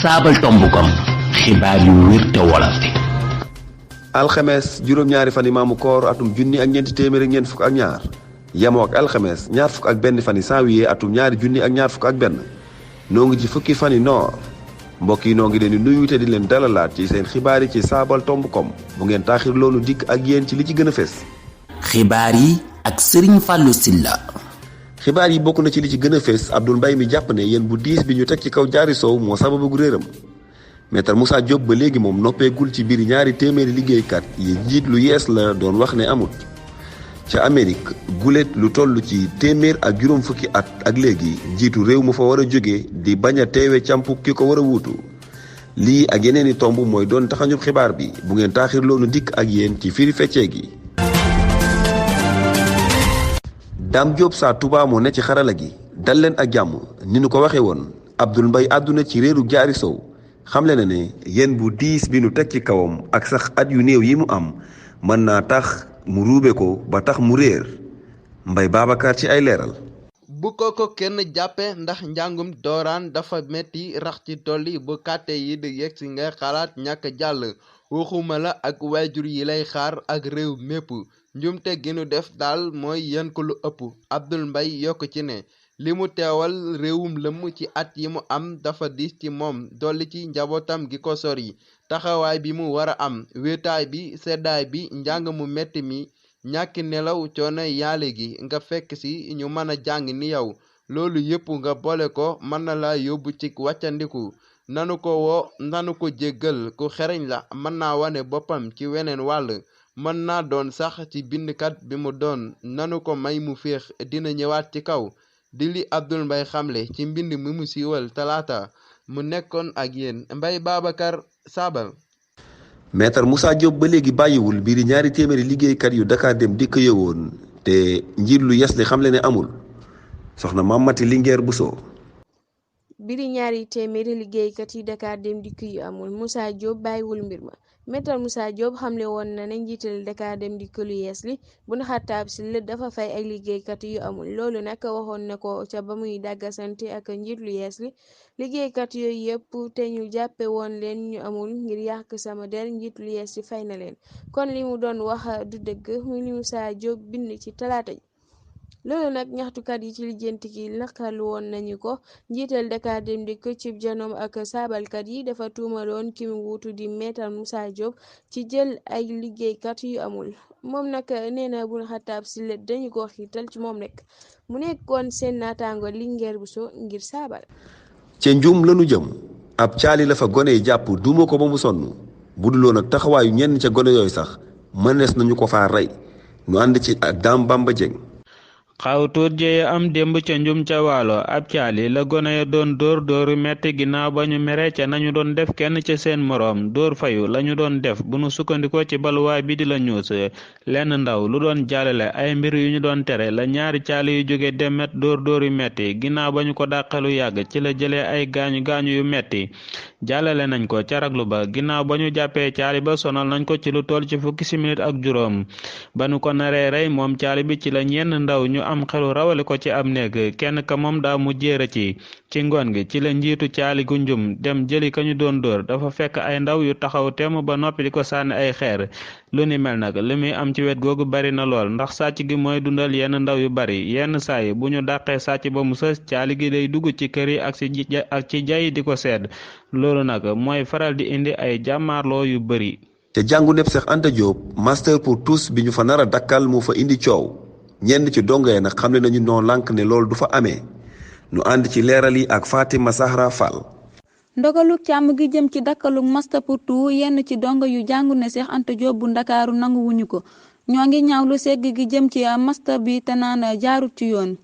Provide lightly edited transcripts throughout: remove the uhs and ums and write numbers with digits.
saabal tomb kom xibaar yu wér te wolof. alxames juróom-ñaari fan yi maamu koor atum junni ak ñeenti téeméer ak ñeent fukk ak ñaar yamoo ak alxames ñaar fukk ak benn fan yi janvier atum ñaari junni ak ñaar fukk ak benn noo ngi ci fukki fan yi noor mbokk yi noo ngi leen di nuyu te di leen dalalaat ci seen xibaar yi ci saabal tomb kom bu ngeen taaxir loonu dikk ak yéen ci li ci gën a fes. xibaar yi ak Serigne Fallou Sylla. xibaar yi bokk na ci li ci gën a fees Abdoul Mbaye mi jàpp ne yéen bu diis bi ñu teg ci kaw Diary Sow moo sababu réeram Maître Moussa Diop ba léegi moom noppeegul ci biir ñaari téeméeri liggéeykat yi njiit lu yees la doon wax ne amut ca Amérique guléet lu toll ci téeméer ak juróom fukki at ak léegi njiitu réew mu fa war a jóge di bañ a teewe càmpu ki ko war a wuutu lii ak yeneen i tomb mooy doon taxañub xibaar bi bu ngeen taaxir loonu dikk ak yéen ci firi feccee gi. Dame Diop saa Touba moo ne ci xarala gi dal leen ak jàmm ni nu ko waxee woon Abdoul Mbaye àdduna ci réeru Diary Sow xamle na ne yéen bu diis bi nu teg ci kawam ak sax at yu néew yi mu am mën naa tax mu ruube ko ba tax mu réer Mbaye Babacar ci ay leeral. bu ko kenn jàppe ndax njàngum dooraan dafa metti rax ci dolli bu kàtte yi di yegg si nga xalaat ñàkk jàll waxuma la ak waajur yi lay xaar ak réew mépp njumte gi nu def daal mooy yan ko lu ëpp Abdoul Mbaye yokk ci ne li mu teewal réewum lëmm ci at yi mu am dafa diis ci moom dolli ci njabootam gi ko sori taxawaay bi mu war a am wéetaay bi seddaay bi njàng mu metti mi ñàkki nelaw coono yaale gi nga fekk si ñu mën a jàng ni yow loolu yépp nga boole ko mën na la yóbbu ci wàccandiku nanu ko woo nanu ko jéggal ku xereñ la mën naa wane boppam ci weneen wàll mën naa doon sax ci bindkat bi mu doon nanu ko may mu féex dina ñëwaat ci kaw di li Abdoul Mbaye xamle ci mbind mi mu siiwal talaata mu nekkoon ak yéen Mbaye Babacar Sabal. Maître Moussa Diop ba léegi bàyyiwul biir ñaari téeméeri liggéeykat yu Dakar Dem Dikk yëwoon te njiit lu yes li xamle ne amul soxna Mamati Linguère Bousso. biri ñaari téeméeri liggéeykat yi Dakar Dem Dikk yu amul Moussa Diop bàyyiwul mbir ma Maître Moussa Diop xamle woon na ne njiital Dakar Dem Dikk lu yees li bu Xattaab Sylla dafa fay ay liggéeykat yu amul loolu nag waxoon na ko ca ba muy dàggasante ak njiit lu yees li liggéeykat yooyu yëpp te ñu jàppe woon leen ñu amul ngir yàq sama der njiit lu yees li fay na leen kon li mu doon wax du dëgg mu li Moussa Diop bind ci talaata ji loolu nag ñaxtukat yi ci lijjanti ki naqarlu woon nañu ko njiital Dakar Dem Dikk ci janoom ak saabalkat yi dafa tuumaloon ki mu wuutu di Maître Moussa Diop ci jël ay liggéeykat yu amul moom nag nee na bu Xattaab Sylla dañu ko xiital ci moom rek mu nekkoon seen naataango Linguère Bousso ngir saabal. ca njuum lanu jëm ab caali la fa gone yi jàpp duuma ko ba mu sonn bu duloon ak taxawaayu ñenn ca gone yooyu sax mënees nañu ko faa rey ñu ànd ci ak Dame Bamba Dieng. xawtuut jeye am démb ca njum ca waalo ab caali la gone ya doon dóoru metti ginnaaw ba ñu mere ca nañu doon def kenn ca seen moroom dóor fayu lañu doon def bu nu sukkandikoo ci baluwaay bi di la ñuus lenn ndaw lu doon jàllale ay mbir yu ñu doon tere la ñaari caali yu jóge demet dóor yu metti ginnaaw ba ñu ko dàqalu yàgg ci la jëlee ay gaañu yu metti jàllale nañ ko ca raglu ba ginnaaw ba ñu jàppee caali ba sonal nañ ko ci lu toll ci fukki simili ak juróom ba nu ko naree rey moom caali bi ci la ñenn ndaw ñu am xelu rawale ko ci ab néeg kenn ka moom daa mujjéera ci ngoon gi ci la njiitu caali gu njum dem jëli ka ñu doon dóor dafa fekk ay ndaw yu taxaw temm ba noppi di ko sànni ay xeer lu ni mel nag li muy am ci wet googu bari na lool ndax sàcc gi mooy dundal yenn ndaw yu bari yenn saa yi bu ñu dàqee sàcc ba mu sës caali gi day dugg ci kër yi ak ci jay di ko sedd loolu nag mooy faral di indi ay jàmmaarloo yu bari. te jàngu nepp Cheikh Anta Diop master pour tous bi ñu fa nar a dakkal moo fa indi coow ñenn ci dongee nag xam ne nañu noo lànk ne loolu du fa amee nu ànd ci leeral yi ak Fatima Zahra Fall. ndogaluk càmm gi jëm ci dakkaluk master pour tous yenn ci dongo yu jàngu ne Cheikh Anta Diop bu Ndakaaru nanguwuñu ko ñoo ngi ñaawlu segg gi jëm ci master bi te naan jaarut ci yoon.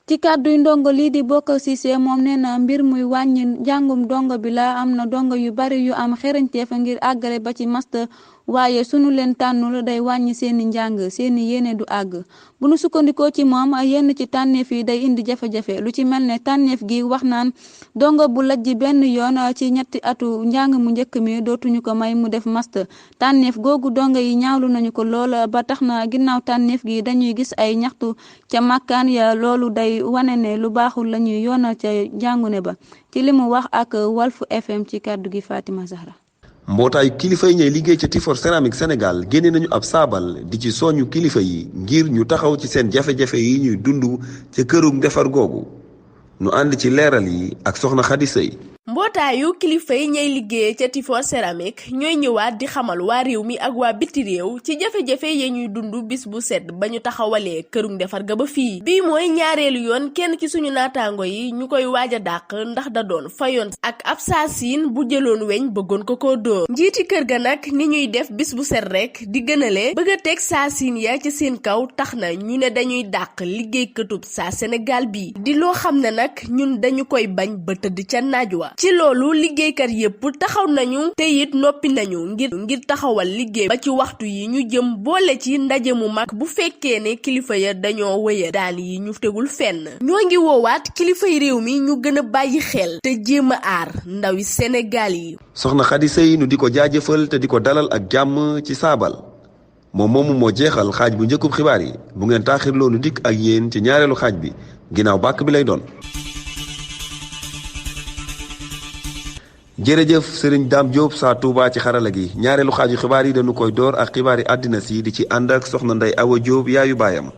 ci kàdduy ndongo lii di Bokar Cissé moom nee na mbir muy wàññi njàngum dongo bi la am na dongo yu bari yu am xerañteef ngir àggale ba ci master waaye sunu leen tànnul day wàññi seeni njàng seeni yéene du àgg. bu nu sukkandikoo ci moom yenn ci tànneef yi day indi jafe-jafe lu ci mel ne tànneef gi wax naan dongo bu lajj benn yoon ci ñetti atu njàng mu njëkk mi dootuñu ko may mu def master. tànneef googu dongo yi ñaawlu nañu ko lool ba tax na ginnaaw tànneef gi dañuy gis ay ñaxtu ca màkkaan ya. loolu day wane ne lu baaxul la ñuy yoonal ca jàngune ba ci li mu wax ak Walf FM ci kàddu gi Fatima Zahra. mbootaayu kilifa yi ñooy liggéey ca Tifor Céramique Sénégal génne nañu ab saabal di ci soññu kilifa yi ngir ñu taxaw ci seen jafe-jafe yi ñuy dund ca kërug defar googu nu ànd ci leeral yi ak soxna Khady Seye. mbootaayu kilifa yi ñay liggéey ca Tifor Céramique ñooy ñëwaat di xamal waa réew mi ak waa biti réew ci jafe-jafe ya ñuy dund bis bu set ba ñu taxawalee kërug defar ga ba fii. bii mooy ñaareelu yoon kenn ci suñu naataango yi ñu koy waaj a dàq ndax da doon fayoon ak ab saasin bu jëloon weñ bëggoon ko dóor. njiiti kër ga nag ni ñuy def bis bu set rek di gënale bëgg a teg saasin ya ci seen kaw tax na ñu ne dañuy dàq liggéeykatub saa Sénégal bi di loo xam ne nag ñun dañu koy bañ ba tëdd ca naaj wa. ci loolu liggéeykat yépp taxaw nañu te it noppi nañu ngir taxawal liggéey ba ci waxtu yi ñu jëm boole ci ndaje mu mag bu fekkee ne kilifa ya dañoo wëya daan yi ñu tegul fenn. ñoo ngi woowaat kilifay réew mi ñu gën a bàyyi xel te jéem a aar ndawi Sénégal yi. soxna Khady Seye nu di ko jaajëfal te di ko dalal ak jàmm ci saabal moom moomu moo jeexal xaaj bu njëkkub xibaar yi bu ngeen taaxirloo nu dikk ak yéen ci ñaareelu xaaj bi ginnaaw bàkk bi lay doon. jërëjëf Serigne Dame Diop saa Touba ci xarala gi ñaareelu xaaju xibaar yi dañu koy door ak xibaar yi àddina si di ci ànd ak soxna Ndeye Awa Diop yaayu baayam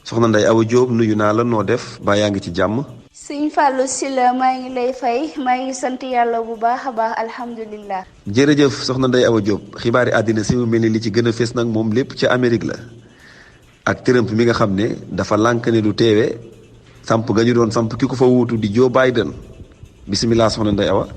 soxna Ndeye Awa Diop nuyu naa la noo def ba yaa ngi ci jàmm. Sëñ Fallou Sylla maa ngi lay fay maa ngi sant yàlla bu baax a baax alhamdulilah. jërëjëf soxna Ndeye Awa Diop xibaar yi àddina si mu mel ni li ci gën a fës nag moom lépp ca Amérique la ak Trump mi nga xam ne dafa lànk ne du teewe samp ga ñu doon samp ki ko fa wuutu di Joe Biden bisimilah soxna Ndeye Awa.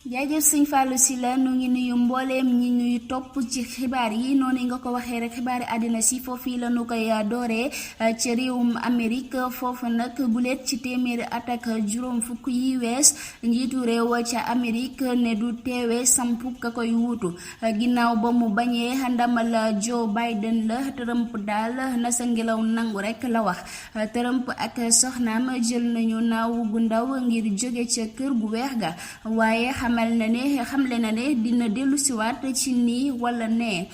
jaajëf sëñ Fallou Sylla nu ngi nuyu mbooleem ñi ñuy topp ci xibaar yi noonu nga ko waxee rek xibaari àddina si foofu la nu koy dooree ci réewum Amérique foofu nag guléet ci téeméeri at ak juróom fukk yi wees njiitu réew ca Amérique ne du teewee samp ka koy wuutu ginnaaw ba mu bañee ndamal Joe Biden la Trump daal na sa ngelaw nangu rek la wax. Trump ak soxnaam jël nañu naaw gu ndaw ngir jóge ca kër gu weex ga waaye xamle na ne dina dellusiwaat ci nii wala nee.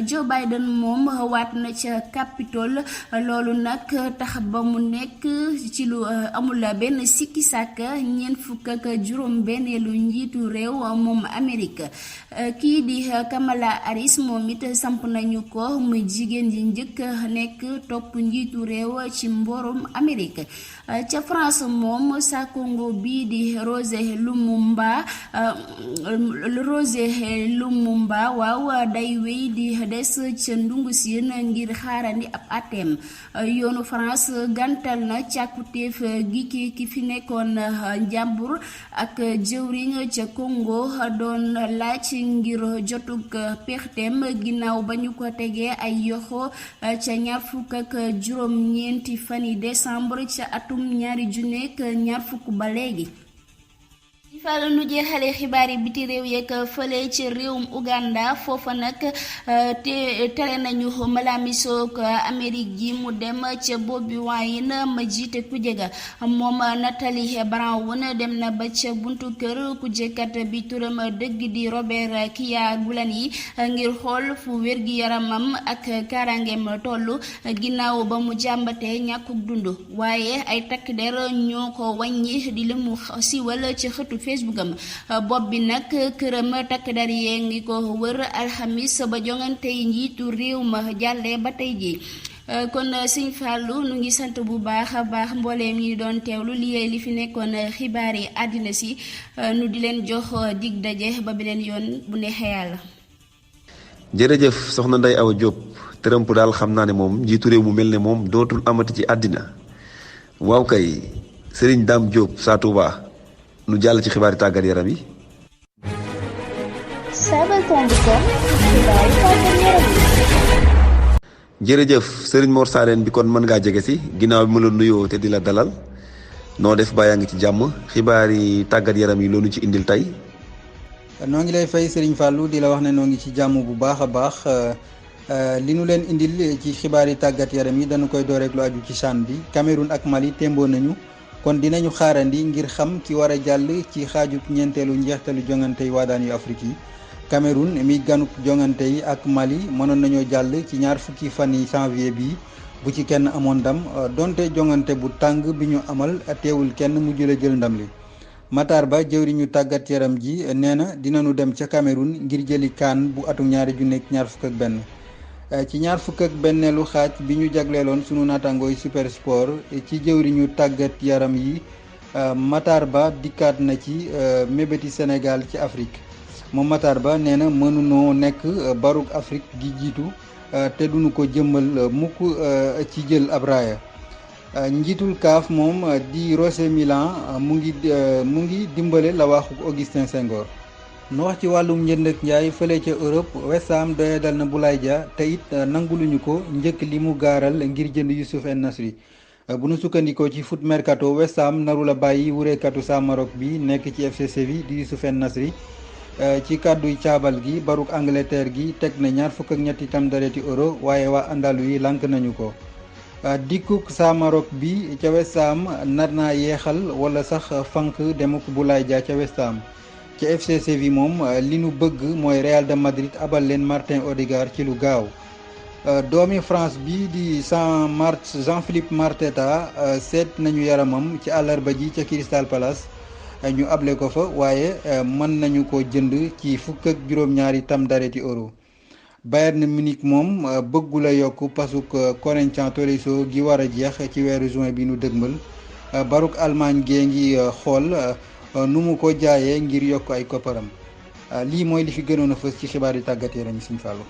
Joe Biden moom waat na ca Capitole loolu nag tax ba mu nekk ci lu amul benn sikki sàkk ñeent fukk ak juróom benneelu njiitu réew moom Amérique kii di Kamala Harris moom it samp nañu ko muy jigéen ji njëkk nekk topp njiitu réew ci mborum Amérique ca France moom sa Congo bii di Roger Lumumba waaw day wéy di des ca ndungu siin ngir xaarandi ab ateem yoonu France gàntal na càkkutéef gi ki fi nekkoon njàmbur ak jëwriñ ca Congo doon laaj ngir jotug pexteem ginnaaw ba ñu ko tegee ay yoxo ca ñaar fukk ak juróom-ñeenti fani décembre ca atum 2020 ba léegi. fala nu jeexale xibaar yi biti réew yeeg fële ci réewum Uganda foofa nag tere nañu malaamisoog Amérique ji mu dem ca Bobi Wine ma jiite kuje ga moom Natalie Brown dem na ba ca buntu kër kujekat bi turam dëgg di Robert Kyagulanyi ngir xool fu wér-gi-yaramam ak karangeem tollu ginnaaw ba mu jàmbatee ñàkkuk dund waaye ay takk der ñoo ko wàññi di li mu siiwal ci xëtu Facebook am bopp bi nag këram takk der yee ngi ko wër alxamis ba jongante yi njiitu réew ma jàllee ba tey ji kon Sëñ Fallou nu ngi sant bu baax a baax mbooleem ñi doon teewlu li fi nekkoon xibaar yi àddina si nu di leen jox dig daje ba beneen yoon bu neexee yàlla. jërëjëf soxna Ndeye Awa Diop Trump daal xam naa ne moom njiitu réew mu mel ne moom dootul amati ci àddina waaw kay Serigne Dame Diop saa Touba nu jàll ci xibaari tàggat yaram yi. jërëjëf Serigne Mor Sarène bi kon mën ngaa jege si ginnaaw bi ma la nuyoo te di la dalal noo def bàyyaa ngi ci jàmm xibaari tàggat yaram yi loolu ci indil tey. noo ngi lay fay Serigne Fallou di la wax ne noo ngi ci jàmm bu baax a baax li nu leen indil ci xibaari tàggat yaram yi dañu koy door rek lu aju ci CHAN bi Cameroun ak Mali témboo nañu kon dinañu xaarandi ngir xam ki war a jàll ci xaajub ñeenteelu njeextalu jongante yi waadaan yu Afrique yi. Cameroun mi ganuk jongante yi ak Mali mënoon nañoo jàll ci ñaar fukki fan yi janvier bi bu ci kenn amoon ndam donte jongante bu tàng bi ñu amal teewul kenn mujj la jël ndam li. Matar Ba jëwriñu tàggat yaram ji nee na dinañu dem ca Cameroun ngir jëli CAN bu atum 2021 ci ñaar fukk ak benneelu xaaj bi ñu jagleeloon sunu naatangooy Super Sport ci jëwriñu tàggat yaram yi Matar Ba dikkaat na ci mébéti Sénégal ci Afrique moom Matar Ba nee na mënunoo nekk barug Afrique gi jiitu te duñu ko jëmmal mukk ci jël ab raaya njiitul CAF moom di José Milan mu ngi dimbale la waxu Augustin Senghor. nu wax ci wàllum njënd ak njaay fële ca Europe West Ham doyadal na Boulaye Dia te it nanguluñu ko njëkk li mu gaaral ngir jënd Youssouf El Nasri bu nu sukkandikoo ci foot mercato West Ham naru la bàyyi wureekatu sa Maroc bi nekk ci FC Séville di Youssouf El Nasri ci kàdduy caabal gi baruk Angleterre gi teg na 23 tam dareti euro waaye waa Andalu yi lànk nañu ko dikkuk sa Maroc bi ca West Ham nar naa yeexal wala sax fank demuk Boulaye Dia ca West Ham ci FC Séville moom li nu bëgg mooy Real de Madrid abal leen Martin Odegaard ci lu gaaw doomi France bi di Jean-Philippe Marteta seet nañu yaramam ci àllarba ji ca Crystal Palace ñu able ko fa waaye mën nañu ko jënd ci 12 tam dareti euro Bayern Munich moom bëggula yokk pasuk Corentin Tolisso gi war a jeex ci weeru juin bi nu dëgmal baruk Allemagne gee ngi xool nu mu ko jaayee ngir yokk ay kopparam lii mooy li fi gënoon a fës ci xibaari tàggat yaram yi Sëñ Fallou.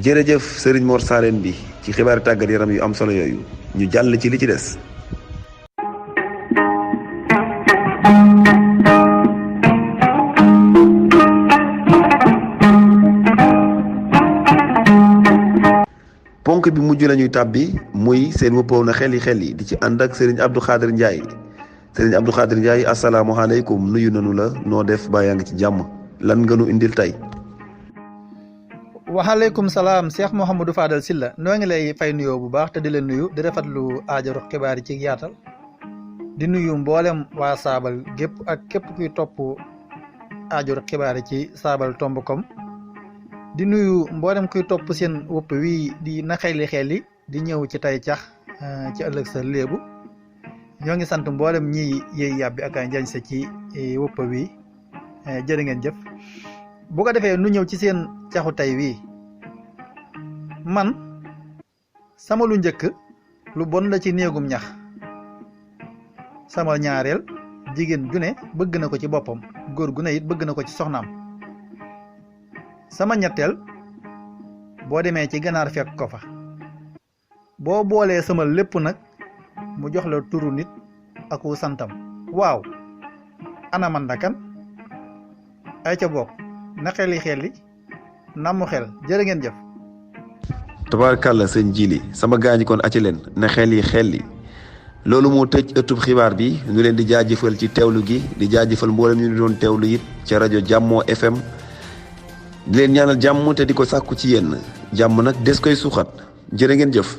jërëjëf Serigne Mor Sareen bi ci xibaari tàggat yaram yu am solo yooyu ñu jàll ci li ci des. ponk bi mujj lañuy tàbbi muy seen wëppoo na xel yi di ci ànd ak Serigne Abdou Khadir Ndiaye. Sëriñ Abdou Khadir Ndiaye asalaamaaleykum nuyu nanu la noo def ba yaa ngi ci jàmm lan nga nu indil tey. waaleykum salaam Cheikh Mouhamadou Fadal Silla noo ngi lay fay nuyoo bu baax te di leen nuyu di rafetlu aajaru xibaar yi ci yaatal di nuyu mboolem waa saabal gépp ak képp kuy topp aajaru xibaar yi ci saabal.com di nuyu mboolem kuy topp seen wëpp wi di na xeli di ñëw ci tay cax ci ëllëg sa léebu. ñoo ngi sant mboolem ñi yéey yàbbi ak ay njañ sa ci wëpp wi jërë ngeen jëf bu ko defee nu ñëw ci seen caxu tey wi man sama lu njëkk lu bon la ci néegum ñax sama ñaareel jigéen ju ne bëgg na ko ci boppam góor gu ne it bëgg na ko ci soxnaam sama ñetteel boo demee ci ganaar fekk ko fa boo boolee sama lépp nag mu jox la turu nit ak wu santam waaw ana man dakan ay ca bokk na xeli namu xel jërë ngeen jëf. tabaarkàlla sëñ Jili sama gaañi kon aci leen na xeli loolu moo tëj ëttub xibaar bi ñu leen di jaajëfal ci teewlu gi di jaajëfal mboolem ñu doon teewlu it ca rajo Jàmmoo FM di leen ñaanal jàmm te di ko sàkku ci yéen jàmm nag des koy suuxat jërë ngeen jëf.